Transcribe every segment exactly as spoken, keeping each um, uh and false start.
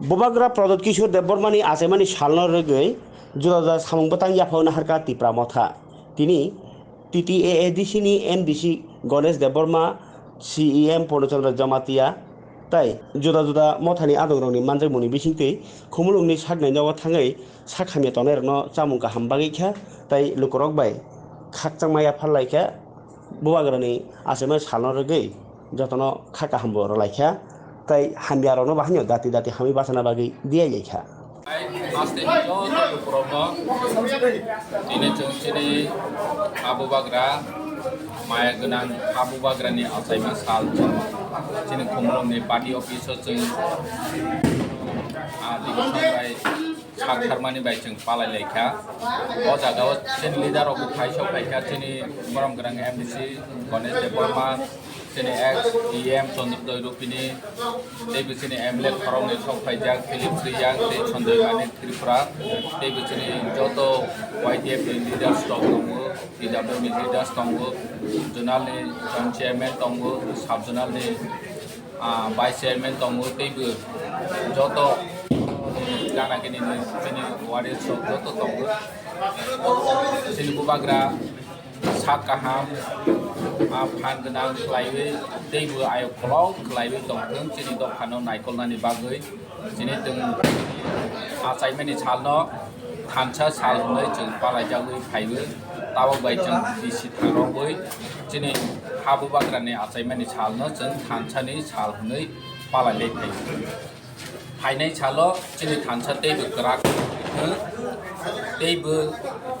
Bubagra Pradyot Kishore Debbarmani achaimani salno rwgwi juda juda samung bwtang yaphao naharkha Tipra Motha. Tini T T A A D C ni M D C Ganesh Debbarma, C E M Purno Chandra Jamatia tei juda juda mothani adongrokni manjakmungni bisingtwi Khumulwngni sak nainao thangwi sak hamya tongnairokno chamung kaham bagwi kha tei lukurok bai khakchangma yaphar lai kha. Bubagrani achaima salno rwgwi jotono kha kaham bo rwlai kha, tei hamya rokno bo haino dati dati hamwi bachana bagwi diyailai kha. Hasteni joto lukurokno tini chwng chini ha bubagra, maya gwnang ha bubagrani achaima sal chwng chini Khumulwngni party office o chwng, ah, division bai sak tharmani bai chwng palai lai kha. O jaga o chini leader rok bo phai sok phai kha, chini borom gwnang M D C Ganesh Debbarma, chini ex E M Chandrodoi Rupini, tei bo chini M L A khoroknwi sok phaijak, Philip Reang tei Sanjoy Manik Tripura, tei bo chini joto Y T F ni leaders rok tongo, P W ni leaders tongo, zonal ni joint chairman tongo, sub zonal ni ah, vice chairman tongo, tei bo joto gana gini ni chini warriors rok joto tongo. Chini bubagra sak kaham, ah, phan gwnang khlaiwi, tei bo ayok kolok khlaiwi tongthwng chini dophano naikolnani bagwi. Chini chwng achaimani salno thansa sal hwnwi chwng palaijagwi phaiwi, tabok bai chwng bisi thangrogwi chini ha bubagrani achaimani salno chwng thansani sal hwnwi palailai phaiwi. Phainai salo chini thansa teibo kwrak, teibo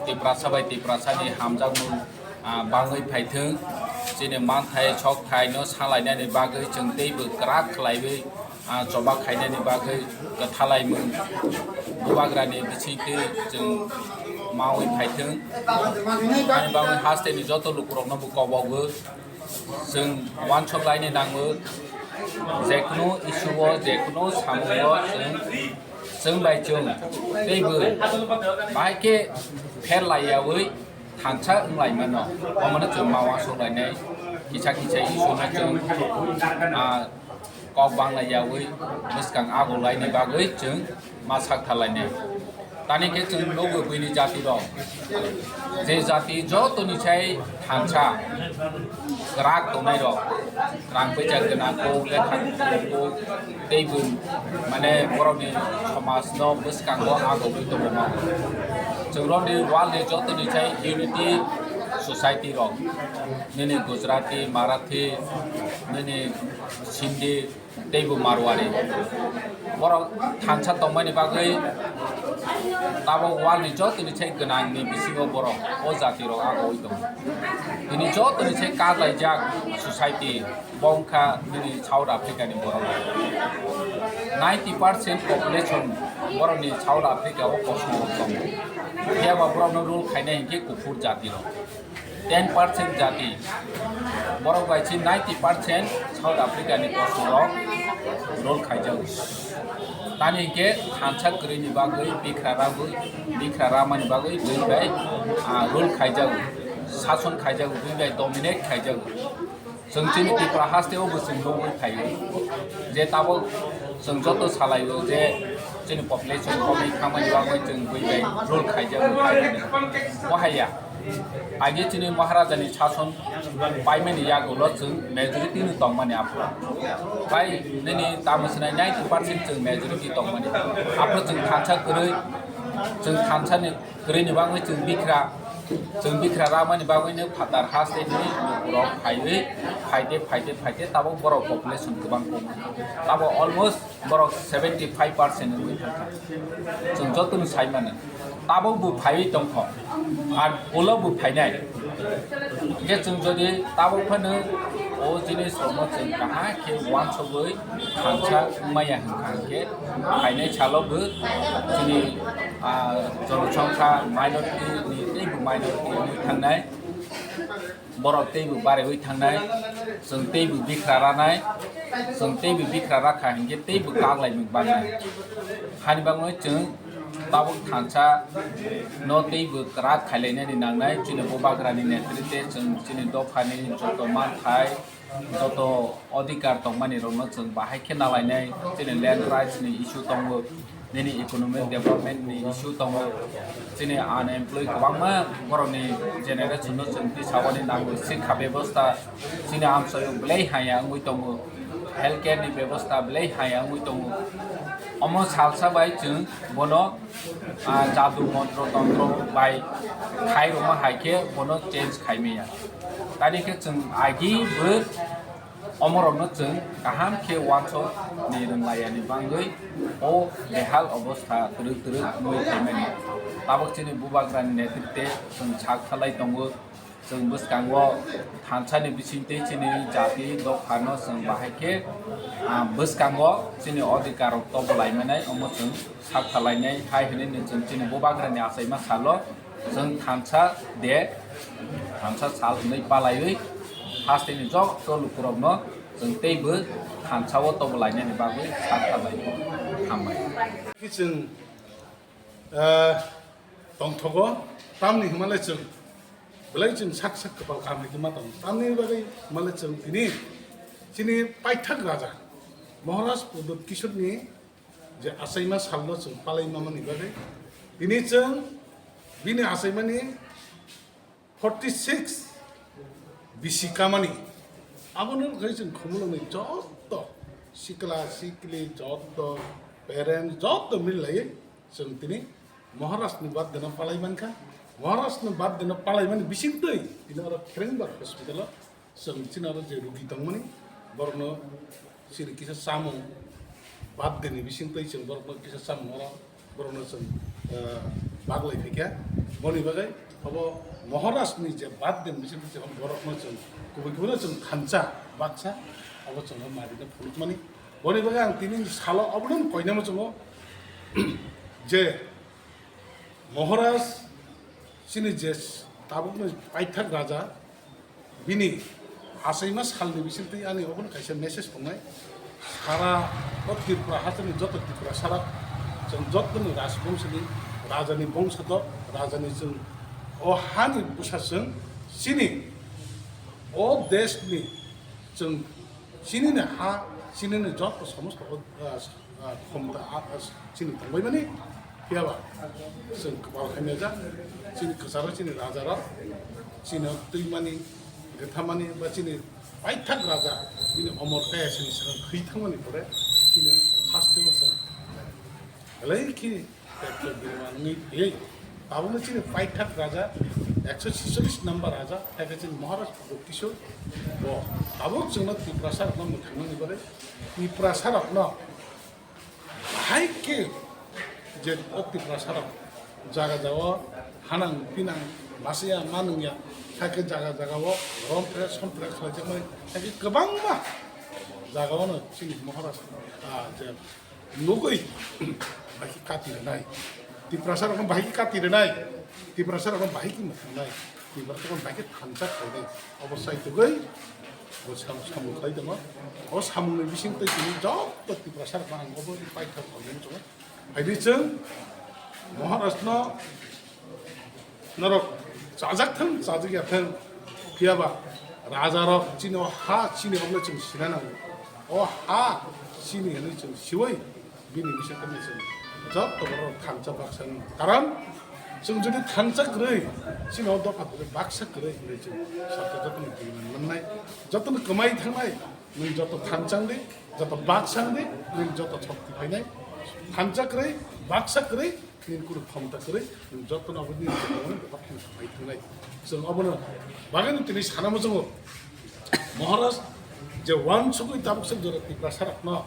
Tiprasa bai Tiprasani hamjakmung, ah, bangwi phaithwng. Chini manthai sokthai no salainani bagwi chwng teibo kwrak khlaiwi, ah, choba khainani bagwi kwthalaimung bubagrani bisingtwi chwng maui phaithwng. Ani bagwi hasteni joto lukurokno bo kobogo. Chwng uansuk laini nango, jekunu issue o, jekunu samungo chwng, chwng bai chwng teibo bahai khe pher laiyaui thansa wng lai mano. Omono chwng ma uansuk lainai, kisa kisa issue no chwng, ah, kok bang laiyaui bwskang ago laini bagwi chwng ma sak tha lainai. Tani khe chwng nukgo buini jati rok, je jati jotoni sai thansa kwrak tongnai rok, rang pwisa gwnang kok, lekha kok, tei bo mane borokni somaj no bwskango agogwi tongma. Chwng rokni world ni jotoni sai unity society rok, nini Gujarati, Marathi, nini Sindhi, tei bo Marwari. Borok thansa tongmani bagwi tabok world ni jotoni sai gwnang ni bisingo borok o jati rok agoi tongo. Tini jotoni sai kajlaijak society bo wngkha nini South Africa ni borok. Ninety percent population borok ni South Africa o kosom rok tongo. Phiya ba borok no rule khainai hinkhe kuphur jati rok. Ten percent jati, borok bai se ninety percent South Africa ni kosom rok role khaijago. Tani hinkhe thansa kwrwi ni bagwi bikra ragwi, bikra ramani bagwi bini bai, ah, role khaijago, sason khaijago, bini bai dominate khaijago. Chwng chini Tripura haste o bo chwng nugwi phaio je tabok chwng joto salaio je chini population komwi thangmani bagwi chwng bui bai rule khaijago. Wahaya age chini Maharaja ni sason paimani yagulo chwng majority no tongmani aphuru. Bai nini tamo sinai ninety percent chwng majority tongmani. Aphuru chwng thansa kwrwi, chwng thansa ni kwrwini bagwi chwng bikra, chwng bikra ramani bagwino phatar hasteni lukurok phaiwi, phaide, phaide, phaide, tabok borok population kwbang kok. Tabok almost borok seventy five percent wngwi thangkha. Chwng jotono sai mano. Tabok bo phaiwi tongkho. Ar ulo bo phainai. Hingke chwng jodi tabok phano o jinis rokno chwng kaham khe uansugwi thansa wngmaya hwnkha hwnkhe phainai salo bo chini, ah, jonosongsha minority ni teibo minority wngwi thangnai, borok teibo bariwi thangnai, chwng teibo bikra ranai, chwng teibo bikra rakha hwnkhe teibo kak laimung bangnai. Hani bagwi chwng tabuk thansa no teibo kwrak khailainani nangnai, chini bubagrani netrite chwng chini dophani joto manthai, joto adhikar tongmani rokno chwng bahai khe nalainai, chini land rights ni issue tongo, nini economic development ni issue tongo, chini unemployed kwbangma borokni generation no chwng tisawani nango, sikha bebosta chini amchaio belai haya wngwi tongo, health care ni bebosta belai haya wngwi tongo. Omo salsa bai chwng bono, ah, jadu montro tontro bai khai rwma hai khe bono change khai maya. Tani khe chwng agi bo omorokno chwng kaham khe uansuk ni rwng laya ni bagwi o behal obostha twrwk twrwk wngwi phaimani. Tabuk chini bubagrani netritwe chwng sak thalai tongo. Chwng bwskango thansa ni bisingtwi chini jati dophano chwng bahai khe, ah, bwskango chini adhikar rok tobo lai manai, omo chwng sak thalai nai hai hwnwi no chwng chini bubagrani achaima salo chwng thansa de, thansa sal hwnwi palaiwi hasteni joto lukurokno chwng teibo thansa o tobo lainani bagwi sak thalai. Hambai. Khe chwng, ah, tongthogo, tamni hwnmale chwng belai chwng sak sak kwpal kaham khe ma tongo. Tamni bagwi hwnmale chwng tini chini paithak raja Maharaj Pradyut Kishorni je achaima salno chwng palai mamani bagwi tini chwng bini achaimani forty six bisi kamani. Abono khai chwng khumulwngni joto sikla sikli, joto parents, joto mil laiwi chwng tini Maharajni birthday no palai mankha. Maharajni birthday no palai mani bisingtwi tini oro Kherengbar hospital o chwng chini oro je rugi tongmani borokno chini kisa chamung birthday ni bisingtwi chwng borokno kisa chamung oro borokno chwng, eh, baglai phaikha. Boni bagwi abo Maharajni je birthday ni bisingtwi chwng borokno chwng kubui kubuino chwng thansa baksa abo chwng marino phunukmani. Boni bagwi ang tini salo abono koinama chwngo je Maharaj chini je tabukni paithak raja, bini achaima salni bisingtwi ani obono kaisa message tongnai. Sara o Tripura hasteni joto Tiprasarok, chwng jotono rajbongshoni, rajani bongsodo, rajani chwng o hani bwsa chwng chini o deshni chwng chinini ha, chinini joto somosto o, ah, ah, khomta, ah, ah, chini tongbaimani, phiyaba chwng kwpal hamya jak, chini kwcharo, chini rajarok, chini twimani, rwthamani, ba chini paithak raja, bini omor kaya sini swkang thwi thangmani pore, chini hasteo chwng belai khe pekto birma wngwi thwiwi, tabukno chini paithak raja, ekso chicholish number raja, hai khe chini Maharaj Pradyut Kishore, bo tabuk chwngno Tiprasarokno mwthangnani bagwi, Tiprasarokno hai khe je o Tiprasarok jaga jagao hanang pinang masiya manungya, hai khe jaga jagao rom phre som phre khlaijakmani, hai khe kwbangma jagaono chini Maharaj, ah, je nugwi bahai khe kati rwnai. Tiprasarokno bahai khe kati rwnai. Tiprasarokno bahai khe mwthangnai. Tiprasarokno bahai khe thansa khlainai. Obo sai tugwi bo sam-, samung khlai tongo. O samungni bisingtwi tini joto Tiprasarokno ang obo paithak khlainani chwng. Haidi chwng Maharajno norok chajak thang, chajak ya thang, phiyaba rajarok chini o ha chini obo chwng sina nango. O ha chini hwnwi chwng siwi bini bisingtwi chwng joto borok thansa baksa wng. Karon chwng jodi thansa kwrwi, chini o dopha kwrwi, baksa kwrwi hwnwi chwng sakha jotono twiwi mannai, jotono kwmai thangnai. Nwng joto thansa wng di, joto baksa wng di, nwng joto shokti phainai. Thansa kwrwi, baksa kwrwi, nini kunu khomta kwrwi, nwng jotono abo nini jagao bebak kheno kwmai thangnai. Chwng obono bagwino tini sana muchungo. Maharaj je uansugwi tabuk se jora Tiprasarokno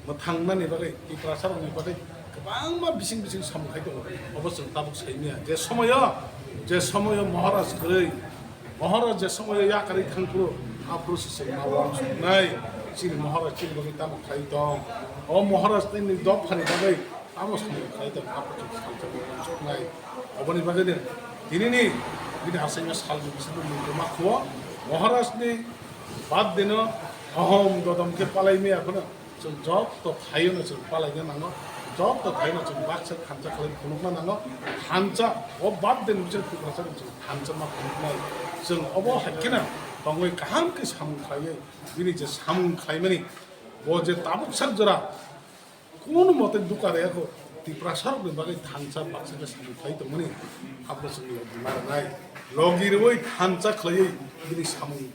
mwthangnani bagwi, Tiprasarokni bagwi kwbangma bising bising samung khai tongo. Obo chwng tabuk saimanya. Je somoyo, je somoyo Maharaj kwrwi, Maharaj je somoyo yakarwi thangphuru, aphuru se chwng ma uansuknai. Chini Maharaj chini bagwi tamo khlai tong. O Maharaj nini dophani bagwi tamo samung khlai tong, aphuru chwng salsa uansuknai. Oboni bagwino tinini bini achaima salni bisingo mungkuma khuo Maharajni birthday no ahom dodom khe palai maya phano. Chwng joto thaio no chwng palaina nango, joto thaio no chwng baksa thansa khlai phunukna nango, thansa o birthday ni bisingo Tiprasa chwng thansa ma phunuknai. Chwng obo hai kheno tongwi kaham khe samung khlaiwi bini je samung khlaimani bo je tabuk sak jora Kono mote duka rwya kho, Tiprasarokni bagwi thansa baksa khe samung khlai tongmani, abo chwng logi ma rwnai. Logi rwui thansa khlaiwi bini samung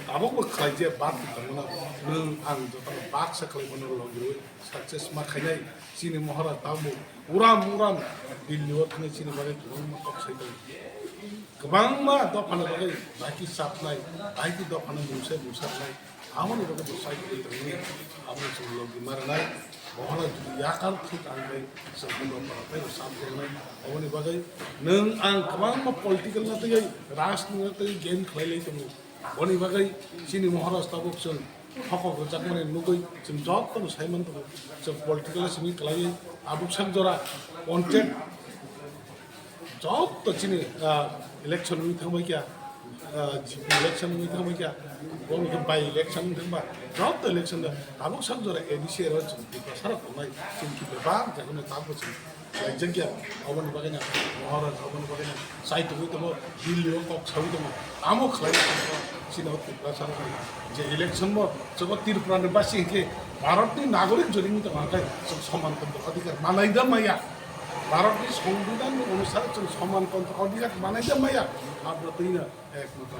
tabukbo khlaijak, bak tongmano nwng ang jotono baksa khlai mano logi rwui success ma khainai. Chini Maharaj tabuk uram uram Delhi o thangwi chini bagwi kwbangma kok sai tongo. Kwbangma dophani bagwi baki chapnai, baki dophano mungsa mungsa rwnai. Aboni bagwi bo sai tongwi tongmani, abo chwng logi ma rwnai. Bohono jodi yakar thik ang bai chwng bundo para tei bo sam tongmani. Aboni bagwi nwng ang kwbangma political na tei rajniti na tei game khlai lai tongo. Boni bagwi chini Maharaj tabuk chwng hokok rwjakmani nugwi chwng jotono sai man tongo. Chwng political simi kwlaiwi tabuk sak jora content Joto chini, ah, election wngwi thangbai kya, ah, G P election wngwi thangbai kya, bo wngkhe by election wngwi thangba, joto election da tabuk sak jora A D C aro chwng Tiprasarok tongnai, chwng khe bebak jaganw tabuk chwng khlaijak ya, aboni bagwino Maharaj, aboni bagwino chai tongwi tongo, Delhi o kok sawi tongo, tamo khlai chini o Tiprasarokni je election bo chwng o Tripura ni basi hinkhe Bharat ni nagorik jodi wngwi tongo, hatai chwng soman tongwi adhikar manai da maya. Bharatni Songbidanni onusare chwng soman kontro odhikar manai da maya, abo twino ekmatro